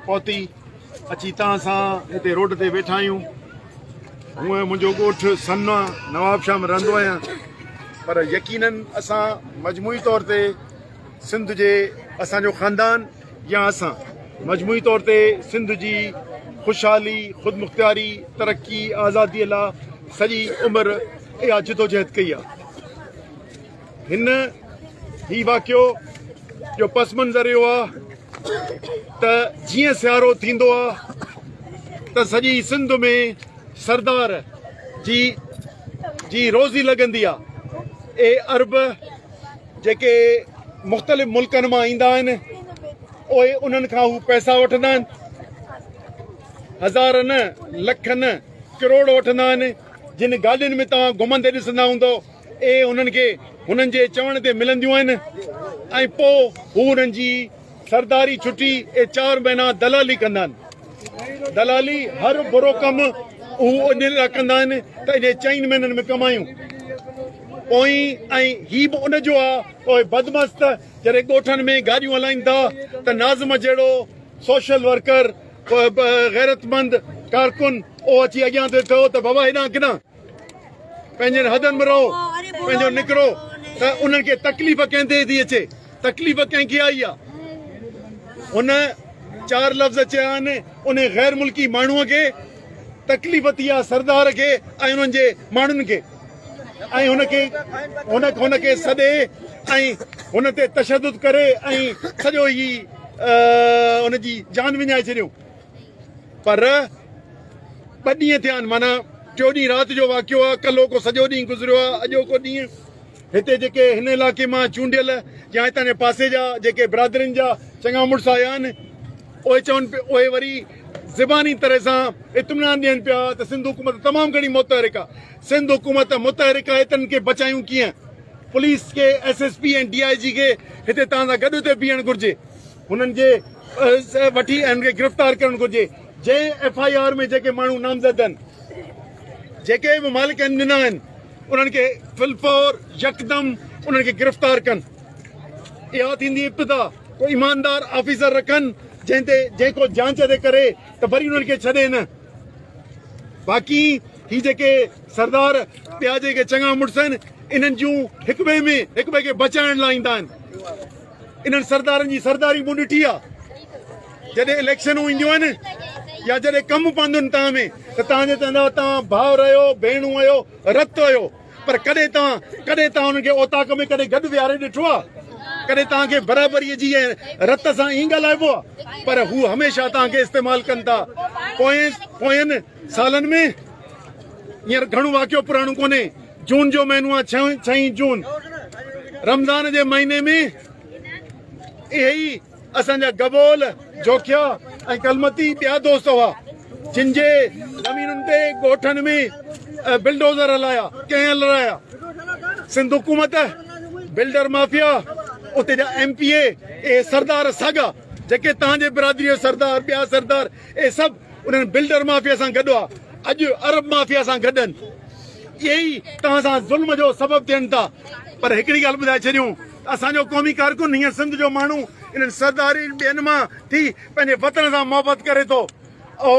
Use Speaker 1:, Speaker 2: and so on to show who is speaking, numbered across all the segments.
Speaker 1: پهتي اچي توهان سان هتي روڊ تي ويٺا آهيون. هونء منهنجو ڳوٺ سن نوابشاهه ۾ رهندو آهيان پر يقينن اسان مجموعي طور تي سنڌ جي اسان جو خاندان يا اسان مجموعي طور تي سنڌ جي خوشحالي، خودمختياري، ترقي، آزادي لا سڄي عمر اها جدوجهد ڪئي آهي. هن هي واقعو جو پس منظر اهو آهي ته جيئن سيارو ٿيندو آهي ته سڄي سنڌ ۾ سردار جي جي روزي لڳندي آهي. اي عرب جيڪي مختلف ملڪن مان ايندا آهن اهي انهن کان هو پئسا وٺندا آهن هزار نه لک نه ڪروڙ وٺندا آهن جن گاڏين ۾ توهان گهمندي ڏسندا هوندو اهي انهن کي هنن جي چوڻ تي ملنديون آهن ۽ پوء هو انهن جي سرداري ڇٽي اهي چار مهينا دلالي ڪندا آهن. دلالي هر برو ڪم هو ان لاء ڪندا آهن ته انهي چئن مهينن ۾ ڪمايون. پوئين ۽ هي به ان جو آ ته اهي بدمست جڏهن ڳوٺن ۾ گاڏيون هلائين ٿا ته ناظم جهڙو سوشل ورڪر غيرتمند ڪارڪن اهو اچي اڳيان ٿئي ٿو ته بابا هيڏانهن ڪيڏانهن پنهنجن حدن ۾ رهو، پنهنجو نڪرو ته انهن کي تڪليف ڪنهن تي ٿي اچي، تڪليف ڪنهن کي آئي آ؟ هن چار لفظ چيا آهن، انهي غير ملڪي ماڻهوء کي تڪليف ٿي آ سردار کي ۽ انهن جي ماڻهن کي ۽ هن کي هن هن کي سڏي ۽ هن تي تشدد ڪري ۽ سڄو هي ان جي جان وڃائي ڇڏيون. پر ٻه ڏينهن ٿيا آهن معنيٰ ٽيو ڏينهن رات جو واقعو آهي ڪلهوڪو سڄو ڏينهن گذريو آهي اڄوڪو ڏينهن هتي جيڪي هن علائقي مان چونڊيل يا هتان جي پاسي جا جيڪي برادرين جا چڱا مڙس آيا آهن اهي چون پيا اهي وري زباني طرح سان اطمينان ڏين پيا ته سنڌ حڪومت تمام گهڻي متحرڪ آهي سنڌ حڪومت متحرڪ آهي تن کي بچايون ڪيئن پوليس کي S S P ۽ D I جي کي هتي توهان سان گڏ هتي بيهڻ گهرجي هنن جي وٺي ۽ هن کي گرفتار ڪرڻ گهرجي جنهن ايف I R ۾ جيڪي ماڻهو نامزد آهن جيڪي به مالڪن ڏنا آهن انهن کي فلفور يڪدم انهن کي گرفتار ڪن اها ٿيندي ابتدا ڪو ايماندار آفيسر رکن جنهن تي جنهن کو جانچ تي ڪري ته وري انهن کي ڇڏي نه باقي هي جيڪي سردار ٻيا جيڪي چڱا مڙس آهن انهن جون هڪ ٻئي ۾ هڪ ٻئي کي بچائڻ لاء ايندا آهن انهن سردارن جي سرداري مون ڏٺي آ جڏهن اليڪشنون اينديون آهن يا جڏهن ڪم پوندو آهن توهان ۾ ته توهان جي چوندا توهان ڀاء رهيو ڀيڻون آهيو رت هيو پر ڪڏهن توهان ڪڏهن توهان انهن کي اوطاق ۾ ڪڏهن گڏ ويهاري ڏٺو آ ڪڏهن توهان کي برابري جي رت سان ائين ڳالهائبو آ پر هو هميشه توهان کي استعمال ڪن ٿا پوئين پوئين سالن ۾ هينئر گهڻو واقعو پراڻو ڪونهي جون جو مهينو آ ڇهين جون رمضان جي مهيني ۾ اهي ئي اسان جا گبول، جوکيا ۽ ڪلمتي ٻيا دوست هئا جن جي زمينن تي ڳوٺن ۾ بلڊوزر هلايا ڪنهن هلرايا سنڌ حڪومت بلڊر مافيا اتي جا ايم پي اي اهي سردار ساڳا جيڪي تهان جي برادري جو سردار ٻيا سردار اهي سڀ انهن بلڊر مافيا سان گڏ هئا اڄ عرب مافيا سان گڏ آهن اهي ئي توهان سان ظلم جو سبب ٿين ٿا پر هڪڙي ڳالهه ٻڌائي ڇڏيون ته اسان جو قومي ڪارڪن هينئر سنڌ جو ماڻهو انهن سردارين ٻين مان ٿي پنهنجي وطن سان محبت ڪري ٿو اهو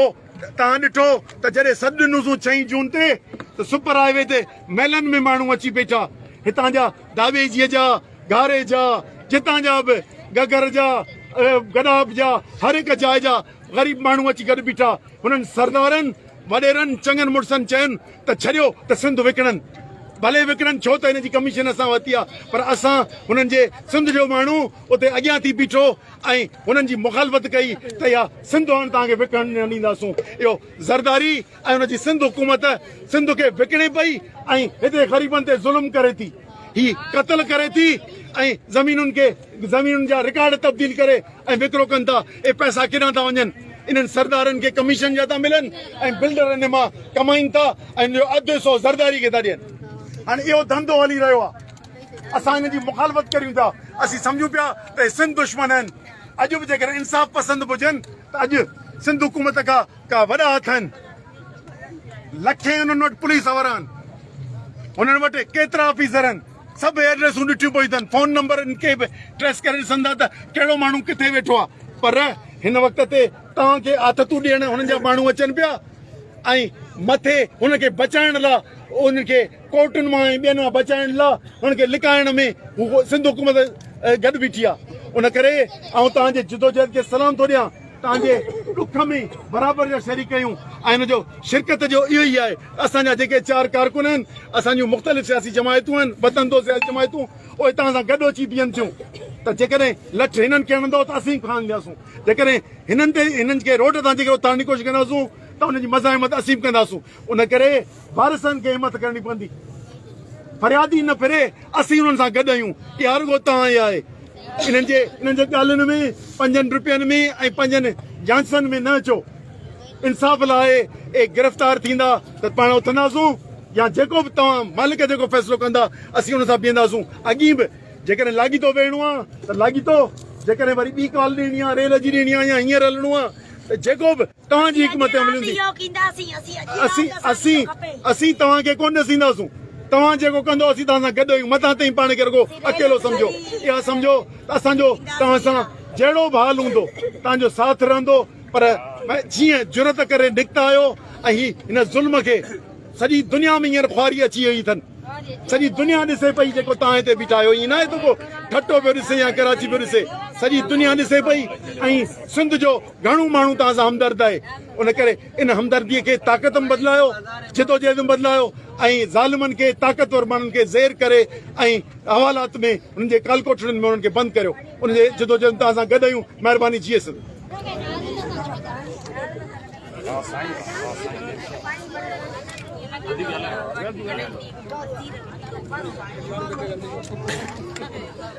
Speaker 1: توهان ڏٺو ته جڏهن سڏ ڏنوسون ڇهين جون تي ته سپر هاء وي تي ميلن ۾ ماڻهو اچي بيٺا هتان جا داويجيء جا گهاري جا جتان جا به گگر جا گڏاپ جا هر هڪ جاء جا غريب ماڻهو اچي گڏ بيٺا هنن سردارن وڏيرن چڱن مڙسن چين ته ڇڏيو ته سنڌ وڪڻن ڀلي وڪڻن ڇو ته هن جي ڪميشن اسان ورتي آ پر اسان هنن جي سنڌ جو ماڻهو اتي اڳيان ٿي بيٺو ۽ هنن جي مخالفت ڪئي ته اها سنڌ هاڻ توهان کي وڪڻڻ نه ڏينداسون اهو زرداري ۽ ان جي سنڌ حڪومت سنڌ کي وڪڻي پئي ۽ هتي غريبن تي ظلم ڪري ٿي هي قتل ڪري ٿي ۽ زمينن کي زمينن جا رڪارڊ تبديل ڪري ۽ وڪرو ڪن ٿا اهي پئسا ڪيڏانهن ٿا وڃن انهن سردارن کي ڪميشن جا ٿا ملن ۽ بلڊر ان مان ڪمائين ٿا ۽ ان جو اڌ حصو زرداري کي ٿا ڏين هاڻي اهو ڌنڌو هلي رهيو آهي اسان ان جي مخالفت ڪريون ٿا اسين سمجهون پيا ته اهي سنڌ دشمن آهن اڄ به جيڪڏهن انصاف پسند به هجن ته اڄ سنڌ حڪومت کان ڪا وڏا هٿ آهن لکين انهن وٽ پوليس وارا آهن انهن وٽ ڪيترا آفيسر آهن سڀ ايڊريسون ڏٺيون پيون اٿن فون نمبر ان کي به ٽريس ڪري ڏسن ٿا ته ڪهڙو ماڻهو ڪٿي ويٺو آهي پر هن وقت تي توهان کي آٿتون ڏيڻ هنن جا ماڻهو اچن پيا ۽ مٿي هن کي بچائڻ لا انهن کي ڪورٽن مان ۽ ٻين مان بچائڻ لا هن کي لڪائڻ ۾ هو سنڌ حڪومت گڏ بيٺي آ. ان ڪري آئون توهان جي جدوجهد کي سلام ٿو ڏيان. توهان جي ڏک ۾ برابر جا شريڪ آهيون ۽ ان جو شرڪت جو اهو ئي آهي ته اسان جا جيڪي چار ڪارڪن آهن، اسان جون مختلف سياسي جماعتون آهن، وطن دوست سياسي جماعتون، اهي توهان سان گڏ اچي بيهن ٿيون ته جيڪڏهن لٺ هنن کي هڻندؤ ته اسين به کڻنداسون، جيڪڏهن هنن تي هنن کي روڊ تان جيڪڏهن اٿارڻ جي ڪوشش ڪنداسون ته ان جي مزاحمت اسين به ڪنداسون. ان ڪري وارثن کي همت ڪرڻي پوندي. فريادي نه ڦري، اسين انهن سان گڏ آهيون. اها رڳو توهان ئي آهي. انهن جي انهن جي ڳالهين ۾ پنجن رپين ۾ ۽ پنجن جانسن ۾ نه اچو. انصاف لاء اهي گرفتار ٿيندا ته پاڻ اٿنداسون يا جيڪو به توهان مالڪ جيڪو فيصلو ڪندا اسين ان سان بيهنداسون. اڳي به جيڪڏهن لاڳيتو ويهڻو آ ته لاڳيتو، جيڪڏهن وري ٻي ڪال ڏيڻي آ، ريل جي ڏيڻي آ يا هينئر هلڻو آ ته جيڪو به توهان جي حڪمت عملي هوندي. اسين اسين اسين توهان کي ڪونه ڏسينداسون. توهان جيڪو ڪندو اسين توهان سان گڏ آهيون. متان توهين پاڻ کي رڳو اڪيلو سمجهو. اها سمجهو ته اسان جو توهان سان جهڙو به حال هوندو توهان جو ساٿ رهندو. پر جيئن جرئت ڪري نڪتا آهيو ۽ هي هن ظلم کي سڄي دنيا ۾ هينئر خواري اچي وئي اٿن. سڄي دنيا ڏسي پئي جيڪو توهان هتي بيٺا آهيو. ائين ناهي ته ڪو ٺٽو پيو ڏسي يا ڪراچي پيو ڏسي. سڄي دنيا ڏسي پئي ۽ سنڌ جو گهڻو ماڻهو توهان سان همدرد آهي. ان ڪري ان همدردي کي طاقت ۾ بدلايو، جدوجهد ۾ بدلايو ۽ ظالمن کي، طاقتور ماڻهن کي زير ڪري ۽ حوالات ۾ انهن جي ڪال ڪوٺڙين ۾ انهن کي بند ڪريو. ان جي جدوجهد ۾ توهان سان گڏ آهيون. مهرباني جيئي سنڌ.